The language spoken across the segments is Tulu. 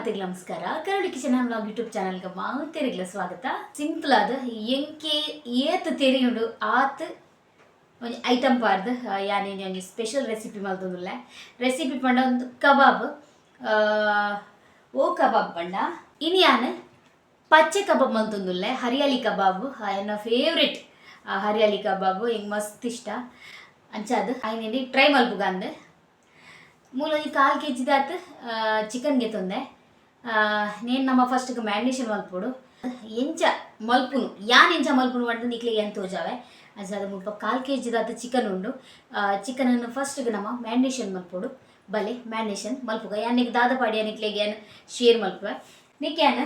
ಮಾತೆಗ್ಲ ನಮಸ್ಕಾರ. ಕರಡಿ ಕಿಚನ್ ವ್ಲಾಗ್ ಯೂಟ್ಯೂಬ್ ಚಾನಲ್ಗೆ ಮಾತೆರೆಗ್ಲ ಸ್ವಾಗತ. ಸಿಂಪಲ್ ಆದ್ ಎಂಕೆ ಏತ್ ತೆರಿಯುಂಡು ಆತ್ ಒಂಜಿ ಐಟಮ್ ಪಾಡ್ದ್ ಯಾನ್ ಇನಿ ಒಂಜಿ ಸ್ಪೆಷಲ್ ರೆಸಿಪಿ ಮಲ್ತೊಂದುಲ್ಲೆ. ರೆಸಿಪಿ ಪಂಡ ಒಂದು ಕಬಾಬ್. ಓ ಕಬಾಬ್ ಪಂಡ ಇನಿ ಯಾನ್ ಪಚ್ಚೆ ಕಬಾಬ್ ಮಲ್ತೊಂದುಲ್ಲೆ. ಹರಿಯಾಲಿ ಕಬಾಬ್ ಎನ್ನ ಫೇವ್ರೇಟ್. ಹರಿಯಾಲಿ ಕಬಾಬ್ ಎಂಕ್ ಮಸ್ತ್ ಇಷ್ಟ. ಅಂಚಾದ್ ಐನ್ ಇನಿ ಟ್ರೈ ಮಲ್ಪುಗ ಅಂದ್. ಮೂಲು ಒಂಜಿ ಕಾಲ್ ಕೆ ಜಿದಾತ್ ಚಿಕನ್ ಗೆತೊಂದೆ. ನೇನ್ ನಮ ಫಸ್ಟ್ಗೆ ಮ್ಯಾರಿನೇಷನ್ ಮಲ್ಪೊಡು. ಎಂಚ ಮಲ್ಪುನು, ಯಾನ್ ಎಂಚ ಮಲ್ಪುನು ಪಂದ್ ನಿಕ್ಲೆಗ್ ಯಾನ್ ತೋಜಾವೆ. ಅಂಚಾದ್ ಮುಲ್ಪ ಕಾಲ್ ಕೆ ಜಿದಾತ್ ಚಿಕನ್ ಉಂಡು. ಚಿಕನನ್ನು ಫಸ್ಟ್ಗೆ ನಮ ಮ್ಯಾರಿನೇಷನ್ ಮಲ್ಪೊಡು. ಬಲೆ ಮ್ಯಾರಿನೇಷನ್ ಮಲ್ಪುಗ. ಯಾನ್ ನಿಕ್ ದಾದ ಪಾಡಿಯ ನಿಕ್ಲೆಗ್ ಯಾನ್ ಶೇರ್ ಮಲ್ಪುವೆ. ನಿಕ್ ಯಾನ್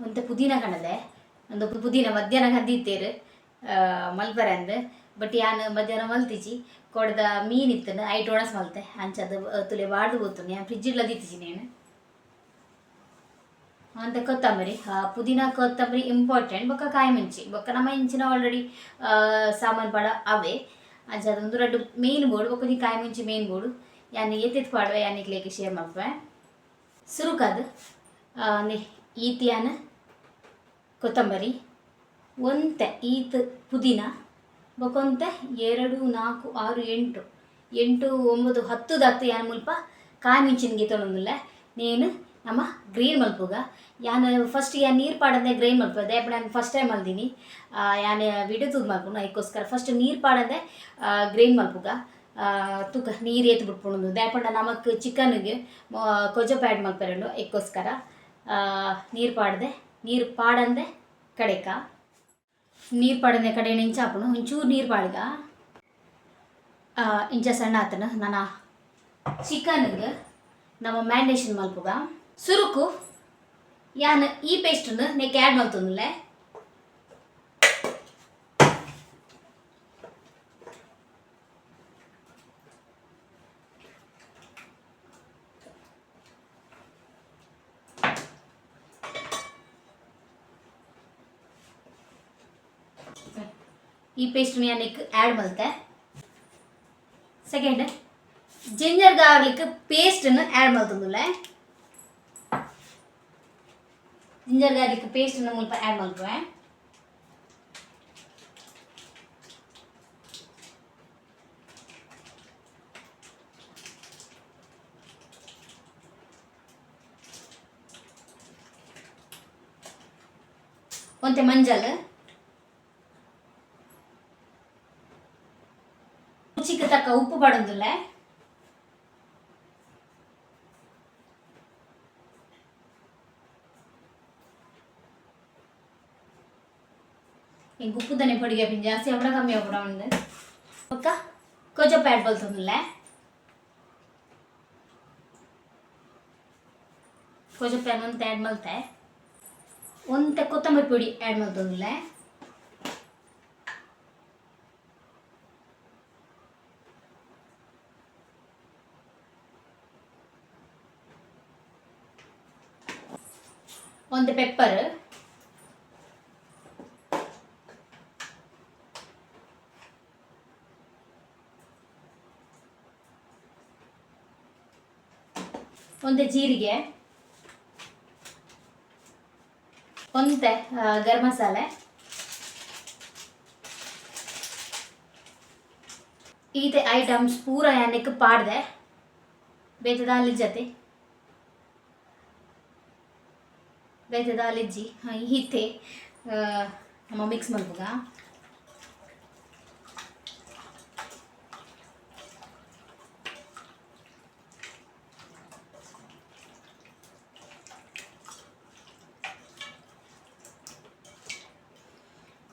ಒಂತೆ ಪುದೀನ ಕಣದೆ. ಒಂದು ಪುದೀನ ಮಧ್ಯಾಹ್ನ ಕಂದಿತ್ತೇರು ಮಲ್ಪರೆ ಅಂದ್. ಬಟ್ ಯಾನ್ ಮಧ್ಯಾಹ್ನ ಮಲ್ತಿಜಿ. ಕೊಡದ ಮೀನ್ ಇತ್ತುಂಡು, ಐಟ್ ಒಣಸ್ ಮಲ್ತೆ. ಅಂಚದ ತುಲೆ ಬಾಡ್ದು ಪೋತುಂಡು. ಯಾನ್ ಫ್ರಿಜ್ ಇಡ್ಲ ದೀತಿಜಿ ನೇನು. ಅಂತೆ ಕೊತ್ತಂಬರಿ, ಪುದೀನ ಕೊತ್ತಂಬರಿ ಇಂಪಾರ್ಟೆಂಟ್. ಬೊಕ್ಕ ಕಾಯಿ ಮುಂಚಿ, ಬೊಕ್ಕ ನಮ್ಮ ಇಂಚಿನ ಆಲ್ರೆಡಿ ಸಾಮಾನು ಪಾಡ ಅವೇ. ಅಂಚಾದ್ ಒಂದು ರಡ್ಡ್ ಮೇನ್ ಬೋಡು, ಬೊಕ್ಕ ಒಂಜಿ ಕಾಯಿ ಮುಂಚಿ ಮೇನ್ ಬೋಡು. ಯಾನ್ ಏತೆತ್ ಪಾಡುವೆ ಯಾನ್ ನಿಕ್ಲೆಗ್ ಶೇರ್ ಮಲ್ಪುವೆ. ಸುರುಕಾದ್ ಈತ್ ಯಾನ್ ಕೊತ್ತಂಬರಿ, ಒಂತೆ ಈತ್ ಪುದೀನ, ಬೊಕ್ಕ ಒಂತೆ 2 4 6 8 8 9 10 ದತ್ತು ಯಾನ್ ಮುಲ್ಪ ಕಾಯಿ ಮಿಂಚಿನ ಗೀತೊಂದುಲ್ಲೆ. ನೇನು ನಮ್ಮ ಗ್ರೈನ್ ಮಲ್ಪುಗ. ಯಾನ್ ಫಸ್ಟ್ ಯಾನ್ ನೀರು ಪಾಡಂದೆ ಗ್ರೈನ್ ಮಲ್ಪುವೆ. ದಾಯೆ ನಾನು ಫಸ್ಟ್ ಟೈಮ್ ಮಲ್ದಿನಿ. ಯಾನ್ ವಿಡಿಯೋ ತೂದು ಮಲ್ಪುನು. ಅದಕ್ಕೋಸ್ಕರ ಫಸ್ಟ್ ನೀರು ಪಾಡಂದೆ ಗ್ರೈನ್ ಮಲ್ಪುಗ. ತೂಕ ನೀರು ಏತ್ ಬಿಟ್ಪುಂಡು. ದಾಯೆ ಪಂಡ ನಮಕ್ ಚಿಕನ್ಗೆ ಕೊಜಪು ಆ್ಯಡ್ ಮಲ್ಪೆರುಂಡು. ಅದಕ್ಕೋಸ್ಕರ ನೀರು ಪಾಡದೆ, ನೀರು ಪಾಡಂದೆ ಕಡೆಕ. ನೀರು ಪಾಡಂದೆ ಕಡೆ ಇಂಚ ಆಪುಂಡು. ಒಂಚೂರು ನೀರು ಪಾಡ್ಗ. ಇಂಚ ಸಣ್ಣ ಆತನ. ನನ್ನ ಚಿಕನ್ಗೆ ನಮ್ಮ ಮ್ಯಾರಿನೇಷನ್ ಮಲ್ಪುಗ. ಸುರುಕು ಯಾನ್ ಈ ಪೇಸ್ಟನ್ನು ನೆಕ್ ಆ್ಯಡ್ ಮಲ್ತೊಂದುಲ್ಲೆ. ಈ ಪೇಸ್ಟ್ ಯಾನ್ ನೆಕ್ ಆ್ಯಡ್ ಮಲ್ತೆ. ಸೆಕೆಂಡ್ ಜಿಂಜರ್ ಗಾರ್ಲಿಕ್ ಪೇಸ್ಟನ್ನು ಆ್ಯಡ್ ಮಲ್ತೊಂದುಲ್ಲೆ. ಜಿಂಜರ್ ಗಾರ್ಲಿಕ್ ಪೇಸ್ಟನ್ನು ಮುಲ್ಪ ಆ್ಯಡ್ ಮಲ್ಪುವೆ. ಒಂತೆ ಮಂಜಲ್, ರುಚಿಗೆ ತಕ್ಕ ಉಪ್ಪು ಪಾಡೊಂದುಲ್ಲೆ. ಎಂಕ್ ಉಪ್ಪು ದನೆ ಪೊಡಿಗೆ ಪಿನ್ ಜಾಸ್ತಿ ಆಪುಂಡ ಕಮ್ಮಿ ಆಪುಂಡ ಉಂಡು. ಬೊಕ್ಕ ಕೊಜಪು ಆ್ಯಡ್ ಮಲ್ತೊಂದುಲ್ಲೆ. ಕೊಜಪು ಯಾನ್ ಒಂತೆ ಆ್ಯಡ್ ಮಲ್ತೆ. ಒಂತೆ ಕೊತ್ತಂಬರಿ ಪೊಡಿ ಆ್ಯಡ್ ಮಲ್ತೊಂದುಲ್ಲೆ. ಒಂತೆ ಪೆಪ್ಪರ್, ಒಂತೆ ಜೀರಿಗೆ, ಒಂತೆ ಗರಂ ಮಸಾಲೆ. ಈತೆ ಐಟಮ್ಸ್ ಪೂರ ಯಾನಿಕ್ ಪಾಡ್ದೆ. ಬೇತೆ ದಾಲ ಜತೆ, ಬೇತೆ ದಾಲಿಜ್ಜಿ. ಈತೆ ನಮ್ಮ ಮಿಕ್ಸ್ ಮಲ್ಪುಗ.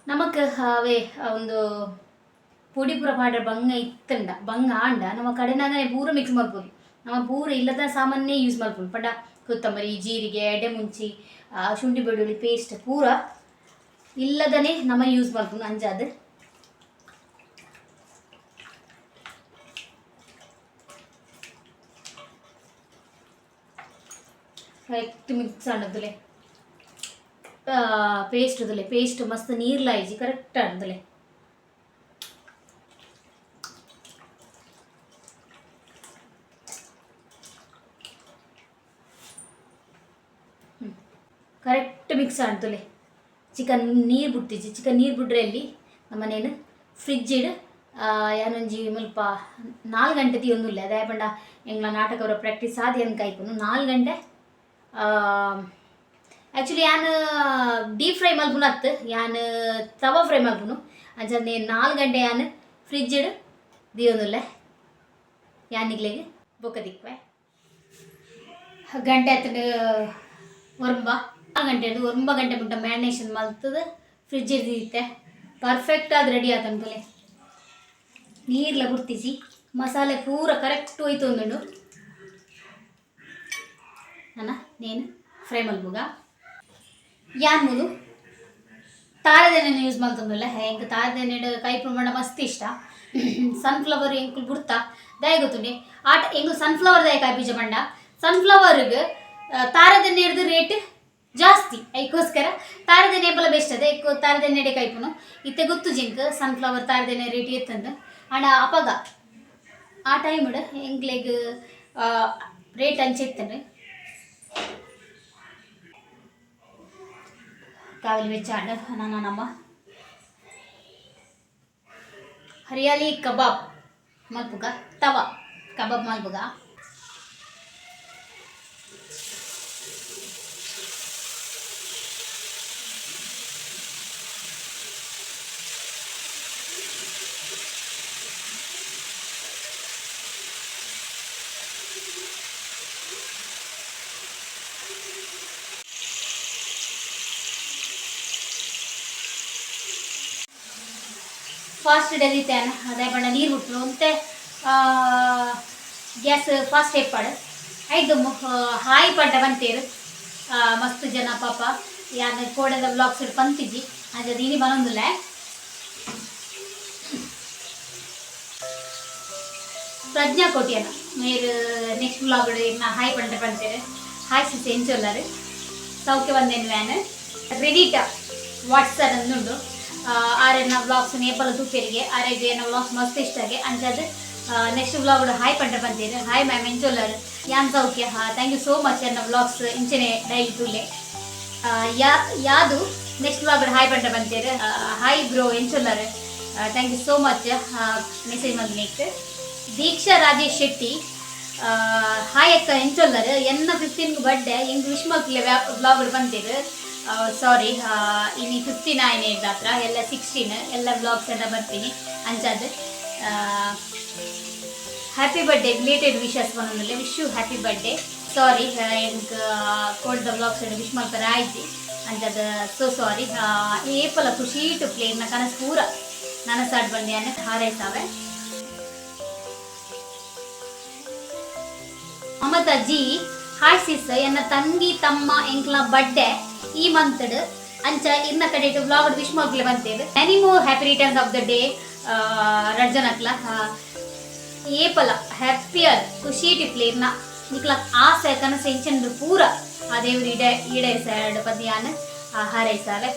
ನಮಕ್ ಅವೇ ಒಂದು ಪೊಡಿ ಪೂರ ಪಾಡ್ರೆ ಬಂಗ ಇತ್ತಂಡ, ಬಂಗ ಆಂಡ ನಮ್ಮ ಕಡೆನಾಗನೆ ಪೂರ ಮಿಕ್ಸ್ ಮಲ್ಪೊಲಿ. ನಮ ಪೂರ ಇಲ್ಲದ ಸಾಮಾನ್ಯ ಯೂಸ್ ಮಲ್ಪೊಲಿ. ಪಂಡ ಕೊತ್ತಂಬರಿ, ಜೀರಿಗೆ, ಎಡೆಮುಂಚಿ, ಶುಂಠಿ ಬೆಳ್ಳುಳ್ಳಿ ಪೇಸ್ಟ್ ಪೂರ ಇಲ್ಲದನೆ ನಮ ಯೂಸ್ ಮಲ್ಪುನು. ಅಂಚಾದ್ ಕರೆಕ್ಟ್ ಮಿಕ್ಸ್ ಆಂಡದುಲೆ. ಪೇಸ್ಟ್ ದುಲೆ, ಪೇಸ್ಟ್ ಮಸ್ತ್ ನೀರ್ಲ ಆಯ್ಜಿ, ಕರೆಕ್ಟ್ ಆಂಡದುಲೆ. ಕರೆಕ್ಟ್ ಮಿಕ್ಸ್ ಆಂಡ್. ಚಿಕನ್ ನೀರು ಬುಡ್ತಿಜಿ. ಚಿಕನ್ ನೀರು ಬುಡ್ರೆ ಅಲ್ಲಿ ನಮ್ಮನೇನು ಫ್ರಿಜ್ ಇಡು ಯಾನೊಂಜಿ ಮುಲ್ಪ 4 ಗಂಟೆ ತೀಯೊಂದುಲ್ಲೆ. ಅದೇ ಪಂಡ ಎಂಗ್ಲ ನಾಟಕ ಅವರ ಪ್ರಾಕ್ಟೀಸ್ ಆದ್ ಏನ್ ಕಾಯ್ಪುನು 4 ಗಂಟೆ. ಆ್ಯಕ್ಚುಲಿ ಯಾನ್ ಡೀಪ್ ಫ್ರೈ ಮಲ್ಪುನು ಅತ್ತು, ಯಾನ್ ತವಾ ಫ್ರೈ ಮಲ್ಪುನು. ಅಂಚನೆ 4 ಗಂಟೆ ಯಾನ್ ಫ್ರಿಜ್ ದೀಯೊಂದುಲ್ಲೆ. ಯಾನ್ ನಿಕ್ಲೆಗ್ ಬೊಕ್ಕ ದಿಕ್ವೆ. ಗಂಟೆ ಆತಂಡ್ ಒರ್ಂಬ. 4 ಗಂಟೆ 9 ಗಂಟೆ ಮುಟ್ಟ ಮ್ಯಾರಿನೇಷನ್ ಮಲ್ತದ ಫ್ರಿಜ್ ದೀತೆ. ಪರ್ಫೆಕ್ಟ್ ಆದ್ ರೆಡಿ ಆತಂತಲೆ. ನೀರ್ಲ ಬುಡ್ತಿಜಿ, ಮಸಾಲೆ ಪೂರ ಕರೆಕ್ಟ್ ಹೋಯ್ತು ಒಂದುಂಡು. ಅನ್ನ ನೇನು ಫ್ರೈ ಮಲ್ಪುಗ. ಯಾನ್ ಮೂಲು ತಾರದೆಣ್ಣೆ ಯೂಸ್ ಮಲ್ತೊಂದುಲ್ಲೆ. ಎಂಕ್ ತಾರದೆಣ್ಣೆಡ್ ಕೈಪುನು ಪಂಡ ಮಸ್ತ್ ಇಷ್ಟ. ಸನ್ಫ್ಲವರ್ ಎಂಕುಲು ಬುಡ್ತ. ದಾಯೆ ಗೊತ್ತುಂಡೆ? ಆಟ ಎಂಕುಲು ಸನ್ಫ್ಲವರ್ ದಾಯೆ ಕಾಯ್ಪುಜ ಪಂಡ, ಸನ್ಫ್ಲವರ್ಗ್ ತಾರದೆಣ್ಣೆಡ್ದು ರೇಟ್ ಜಾಸ್ತಿ. ಐಕೋಸ್ಕರ ತಾರದೆಣ್ಣೆ ಏಪಲ ಬೆಸ್ಟ್ ಅದೇ ಐಕ್ ತಾರದೆಣ್ಣೆಡೆ ಕೈಪುನು. ಇತ್ತೆ ಗೊತ್ತು ಜಿಂಕ್ ಸನ್ಫ್ಲವರ್ ತಾರದೆಣ್ಣೆ ರೇಟ್ ಎತ್ತಂದು. ಆಂಡ ಅಪಗ ಆ ಟೈಮ್ಡ್ ಎಂಕ್ಲೆಗ್ ರೇಟ್ ಅಂಚ ಇತ್ತಂಡು. ಕಾವಲಿ ಬೆಚ್ಚಾಂಡ್. ನನ್ನ ನಮ್ಮ ಹರಿಯಾಲಿ ಕಬಾಬ್ ಮಲ್ಪುಗ, ತವಾ ಕಬಾಬ್ ಮಲ್ಪುಗ. ಫಾಸ್ಟ್ ಡೆದಿತ್ತೇನೆ. ಅದೇ ಪಂಡ ನೀರು ಬಿಟ್ರು ಒಂತೆ ಗ್ಯಾಸ್ ಫಾಸ್ಟ್ ಇಪ್ಪಾಡು. ಐದು ಹಾಯ್ ಪಂಡ ಬಂತೇರು ಮಸ್ತ್ ಜನ ಪಾಪ. ಯಾನ್ ಕೋಡೆದ ವ್ಲಾಗ್ಸ್ ಪಂತಿಜಿ, ಅಂಚ ಇನಿ ಬನೊಂದುಲ್ಲೆ. ಪ್ರಜ್ಞಾ ಕೋಟ್ಯಾನ ಮೇರ್ ನೆಕ್ಸ್ಟ್ ವ್ಲಾಗ್ ಇನ್ನ ಹಾಯ್ ಪಂಡ ಪಂತೇರು. ಹಾಯ್ ಸಿಸ್, ಎಂಚೊಲ್ಲಾರು? ಸೌಖ್ಯ ಬಂದೇನು ವ್ಯಾನ್. ರೆಡಿಟ ವಾಟ್ಸನ್ ಅಂದುಂಡು. ಆರೆನ ವ್ಲಾಗ್ಸ್ ನೇಪಲ ತೂಪೆರಿಗೆ. ಆರೆಗ್ ಎನ್ನ ವ್ಲಾಗ್ಸ್ ಮಸ್ತ್ ಇಷ್ಟ ಆಗಿ ಅಂಚಾದ್ ನೆಕ್ಸ್ಟ್ ವ್ಲಾಗ್ ಹಾಯ್ ಪಂಡ ಬಂತೀರು. Hi ma'am, ಎಂಚೊಲ್ಲರು? ಯಾನ್ ಸೌಖ್ಯ. Thank you so much. ಎನ್ನ ವ್ಲಾಗ್ಸ್ ಇಂಚನೆ ಡೈಲಿ ತೂಲೆ. ಯಾ ಯಾದು ನೆಕ್ಸ್ಟ್ ವ್ಲಾಗ್ ಹಾಯ್ ಪಂಡ ಬಂತೀರು. ಹಾಯ್ ಬ್ರೋ, ಎಂಚೊಲ್ಲರು? Thank you so much message ಮಲ್ದಿನೇಕ್. Deeksha Rajesh Shetty, hi ಅಕ್ಕ, ಎಂಚೊಲ್ಲರು? ಎನ್ನ 15 ಬರ್ಡೇ, ಎಂಕ್ ವಿಶ್ ಮಲ್ಪುಲೆ ವ್ಲಾಗ್ ಬಂತೀರು. ಸಾರಿ, ಇನಿ 15 ಹತ್ರ ಎಲ್ಲ 16 ಎಲ್ಲ ವ್ಲಾಗ್ಸ್ ಎಲ್ಲ ಬರ್ತೀನಿ. ಅಂಚಾದ್ ಹ್ಯಾಪಿ ಬರ್ಡೇ ಬಿಲೇಟೆಡ್ ವಿಶಸ್ ಪನೊಂದುಲ್ಲೆ. Wish you happy birthday. Sorry, ಎಂಕ್ ಕೋಡ್ದ ವ್ಲಾಗ್ಸ್ ವಿಶ್ ಮಲ್ಪರೆ ಆಯ್ಜಿ. ಅಂಚಾದ್ ಸೋ ಸಾರಿ. ಏಪಲ ಖುಷಿ ಇಟ್ಟು ಇನ್ನ ಕನಸು ಪೂರ ನನಸಾಡ್ ಬಂದೆ ಹಾರೈಸಾವೆ. ಮಮತಾ ಜಿ, ಹಾಯ್ ಸಿಸ್, ಎನ್ನ ತಂಗಿ ತಮ್ಮ ಎಂಕ್ಲ ಬರ್ಡೇ ಈ ಮಂತ್. ಅಂಚ ಇನ್ನ ಕಡೆ ವ್ಲಾಗ್ ವಿಶ್ ಮಲ್ಪಲೆ ಬಂತೇವೆ. Many more happy returns of the day ರಡ್ಜನಕ್ಲ. ಏಪಲ ಹ್ಯಾಪಿಯರ್ ಖುಷಿ ಟಿಪ್ಲೆ. ಇರ್ನ ನಿಕ್ಲ ಆಸೆ ಕನಸು ಎಂಚಂದು ಪೂರ ಆ ದೇವ್ರು ಈಡೇ ಈಡೇರಿಸಾಡ್ ಪದ್ಯಾನ್ ಹಾರೈಸಾವೆ.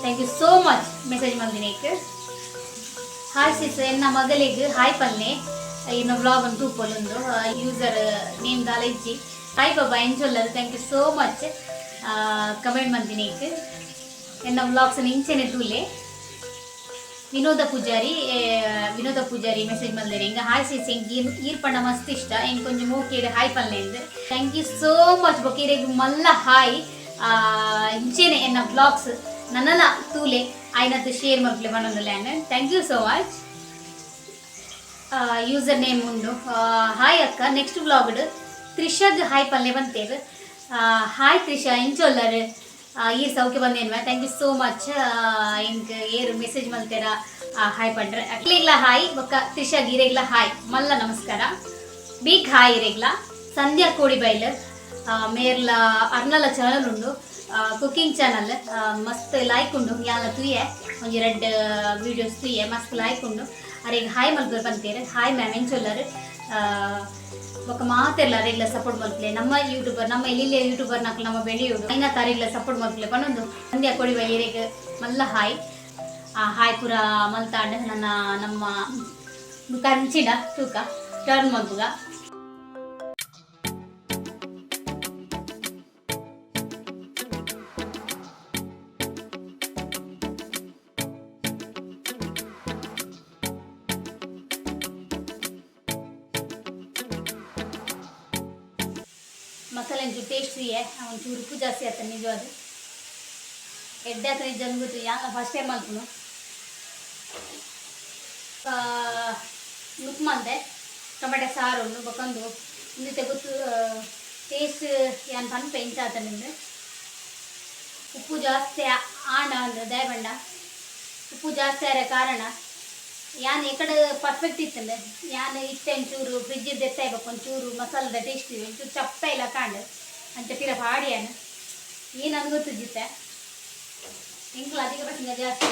Thank you so much message ಮಲ್ದಿನೇಕ್. Hi sis, ಎನ್ನ ಮಗಳಿಗೆ ಹಾಯ್ ಪಲ್ನೆ, ಇನ್ನು ವ್ಲಾಗ್ ಒಂದು ತೂಪೊಲುಂದು. ಯೂಸರ್ ನೇಮ್ ದಾಲ ಇಜ್ಜಿ. ಹಾಯ್ ಬಾಬಾ, ಎಂಚೊಲ್ಲರು? Thank you so much comment ಮಲ್ದಿನೇಕ್. ಎನ್ನ ವ್ಲಾಗ್ಸ್ ಇಂಚೆನೆ ತೂಲೆ. ವಿನೋದ ಪೂಜಾರಿ, ವಿನೋದ ಪೂಜಾರಿ ಮೆಸೇಜ್ ಮಲ್ದೇರ್ ಎಂಗ. ಹಾಯ್ ಸಿಸ್, ಎಂಕ್ ಈರ್ ಈರ್ ಪಂಡ ಮಸ್ತ್ ಇಷ್ಟ, ಎಂಕ್ ಒಂಜಿ ಮೋಕೆಡ್ ಹಾಯ್ ಪಲ್ಲೆ ಅಂದ್. Thank you so much. ಬೊಕ ಇರೆಗ್ ಮಲ್ಲ ಹಾಯ್. ಇಂಚೆನೆ ಎನ್ನ ವ್ಲಾಗ್ಸ್ ನನಲ ತೂಲೆ, ಆಯ್ನತ್ ಶೇರ್ ಮಲ್ಪಲೆ ಪನೊಂದುಲ್ಲೆ. Thank you so much. User name ಉಂಡು. ಹಾಯ್ ಅಕ್ಕ, ನೆಕ್ಸ್ಟ್ ವ್ಲಾಗ್ಡ್ ತ್ರಿಷಾಗ್ ಹಾಯ್ ಪಲ್ಲೆ ಬಂತೇರು. ಹಾಯ್ ತ್ರಿಷಾ, ಎಂಚೊಲ್ಲರ್? ಈರ್ ಸೌಖ್ಯ ಬಂದೇನ್ವ. Thank you so much. ಎಂಕ್ ಏರು ಮೆಸೇಜ್ ಮಲ್ತೇರ ಹಾಯ್ ಪಂಡ್ರೆ ಅಕ್ಲೆಗ್ಲ ಹಾಯ್. ಬೊಕ್ಕ ತ್ರಿಷಾ ಗೀರೆಗ್ಲ ಹಾಯ್, ಮಲ್ಲ ನಮಸ್ಕಾರ, ಬಿಗ್ ಹಾಯ್ ಇರೆಗ್ಲ. ಸಂಧ್ಯಾ ಕೋಡಿಬೈಲ್ ಮೇರ್ಲ ಅರ್ನಲ ಚಾನಲ್ ಉಂಡು, ಕುಕಿಂಗ್ ಚಾನಲ್. ಮಸ್ತ್ ಲಾಯ್ಕ್ ಉಂಡು. ಯಾಲ ತುಯೆ, ಒಂಜಿ ರಡ್ಡ್ ವೀಡಿಯೋಸ್ ತುಯೆ, ಮಸ್ತ್ ಲಾಯ್ಕ್ ಉಂಡು. ಅರೆಗ್ ಹಾಯ್ ಮಲ್ಪುರ್ ಪಂತೇರು. ಹಾಯ್ ಮ್ಯಾಮ್, ಎಂಚೊಲ್ಲರು? ಬೊಕ್ಕ ಮಾತೆರ್ಲ ಅರೆಗ್ಲ ಸಪೋರ್ಟ್ ಮಲ್ಪಲೆ. ನಮ್ಮ ಯೂಟ್ಯೂಬರ್, ನಮ್ಮ ಎಲ್ಲಿಲ್ಲ ಯೂಟ್ಯೂಬರ್ ನಕಲು ನಮ್ಮ ಬೆಳೆಯೋಡು ಐನ ತಾರಿಗ್ಲ ಸಪೋರ್ಟ್ ಮಲ್ಪಲೆ ಪನೊಂದು. ಸಂಧ್ಯಾ ಕೊಡಿಬೈ ಎರೆಗ್ ಮಲ್ಲ ಹಾಯ್. ಆ ಹಾಯ್ ಪೂರ ಮಲ್ತಾಂಡ್. ನನ್ನ ನಮ್ಮ ಕಂಚಿಡ ತೂಕ ಟರ್ನ್ ಮಲ್ಪುಗ. ಮಸಾಲೆ ಒಂಚೂರು ಟೇಸ್ಟ್ ಇಯೆ, ಒಂಚೂರು ಉಪ್ಪು ಜಾಸ್ತಿ ಆತ ನಿಜವಾದ. ಎಡ್ಡೆ ಆತ ನಿಜ ಗೊತ್ತು. ಯಾನ್ ಫಸ್ಟ್ ಟೈಮ್ ಮಲ್ಪುನು. ನುಪ್ಪು ಮಲ್ದೆ, ಟೊಮೆಟೊ ಸಾರು ಉಂಡು. ಬೊಕೊಂದು ಇಂದಿತ್ತೆ ಗೊತ್ತು ಟೇಸ್ಟ್ ಯಾನ್ ಪನ್ಪೆ ಇಂಚ ಆತನಿಂದು. ಉಪ್ಪು ಜಾಸ್ತಿ ಆಂಡ ಅಂದ್ರೆ ದಯಬಂಡ ಉಪ್ಪು ಜಾಸ್ತಿ ಆರೆ ಕಾರಣ ಯಾನ್ ಎಕಡೆ ಪರ್ಫೆಕ್ಟ್ ಇತ್ತಂಡೆ. ಯಾನ್ ಇತ್ತೆ ಒಂಚೂರು ಫ್ರಿಜ್ ದೆತ್ತಾಯಿ ಬೊಕ್ಕ ಒಂಚೂರು ಮಸಾಲದ ಟೇಸ್ಟ್ ಒಂಚೂರು ಚಪ್ಪೆ ಇಲ್ಲ ಕಾಂಡ್ ಅಂಚ ಪಿರ ಪಾಡಿಯಾನ ಏನು ನನ್ಗೆ ಗೊತ್ತಿದ್ದಿತ್ತೆ. ಎಂಕ್ಲ ಅಧಿಕ ಪ್ರಸಂಗ ಜಾಸ್ತಿ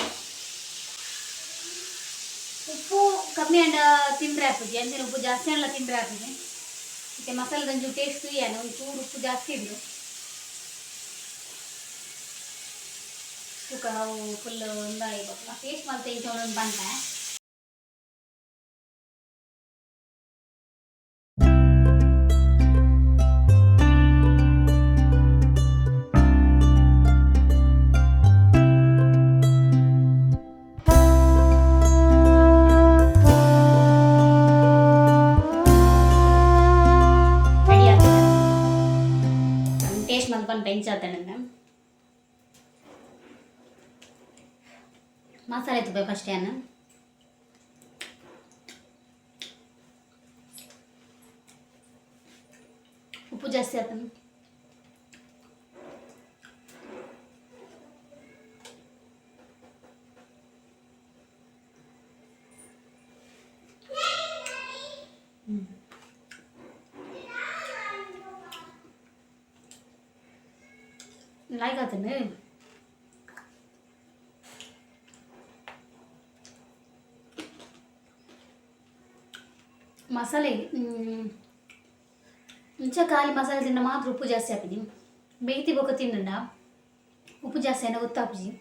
ಉಪ್ಪು ಕಮ್ಮಿ ಅಂಡ ತಿಂದ್ರೆ ಆಪುಜಿ, ಅಂಚಿನ ಉಪ್ಪು ಜಾಸ್ತಿ ಅಂಡಲ ತಿಂದ್ರೆ ಆಪುಜಿ. ಮತ್ತೆ ಮಸಾಲದ ಒಂಚೂರು ಟೇಸ್ಟ್ ಏನು ಒಂಚೂರು ಉಪ್ಪು ಜಾಸ್ತಿ ಇದ್ದು ಸುಖ ಅವು ಫುಲ್ ಒಂದಾಗಿ ಟೇಸ್ಟ್ ಮಲ್ತೆ ಇಂಚ ಒಂದೊಂದು ಬಂತೆ. ರೆಡಿ ಆಗ್ತದೆ. ಟೇಸ್ಟ್ ಮಲ್ಪನ್ ಪೆಂಚಾತಣ್ಣ ಮಸಾಲೆ ತುಪ್ಪ ಫಸ್ಟ್ ಏನು ಉಪ್ಪು ಜಾಸ್ತಿ ಆತನ. ಲೈಕ್ ಆತನ. ಮಸಾಲೆ ಇಂಚ ಖಾಲಿ ಮಸಾಲೆ ತಿಂಡ ಮಾತ್ರ ಉಪ್ಪು ಜಾಸ್ತಿ ಹಾಕಿನಿ. ಬೇಯ್ತಿ ಬೊಕ್ಕ ತಿಂಡ ಉಪ್ಪು ಜಾಸ್ತಿ ಏನೋ ಗೊತ್ತಾಪುಜಿ.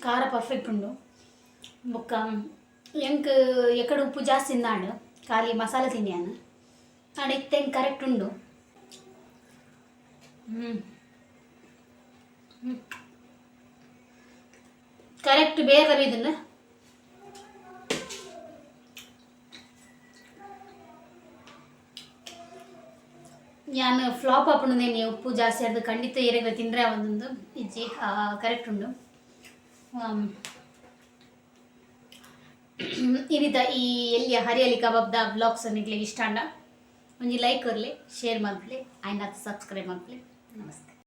ಖಾರ ಪರ್ಫೆಕ್ಟ್ ಉಂಡು. ಬೊಕ್ಕ ಎಂಕ್ ಎಕಡೆ ಉಪ್ಪು ಜಾಸ್ತಿ ತಿಂದಾಂಡು ಖಾಲಿ ಮಸಾಲೆ ತಿನ್ಯಾನು ಆಂಡ ಇತ್ತೆ ಎಂಕ್ ಕರೆಕ್ಟ್ ಉಂಡು. ಕರೆಕ್ಟ್ ಬೇಗ ಬೀದುಂಡು. ಯಾನ್ ಫ್ಲಾಪ್ ಆಪುಂಡು ಉಪ್ಪು ಜಾಸ್ತಿ ಆದ್ ಖಂಡಿತ ಏರೆಗ್ಲ ತಿಂದ್ರೆ ಒಂದೊಂದು ಇಜ್ಜಿ, ಕರೆಕ್ಟ್ ಉಂಡು. ಇನಿತ ಈ ಎಲ್ಲಿಯ ಹರಿಯಲಿ ಕಬಾಬ್ದ ಬ್ಲಾಗ್ಸ್ ನಿಕ್ಲೆಗ್ ಇಷ್ಟ ಆಂಡ ಒಂಜಿ ಲೈಕ್ ಕೊರ್ಲೆ, ಶೇರ್ ಮಲ್ಪುಲೆ, ಆಯ್ನಾತ್ ಸಬ್ಸ್ಕ್ರೈಬ್ ಮಲ್ಪುಲೆ. ನಮಸ್ತೆ.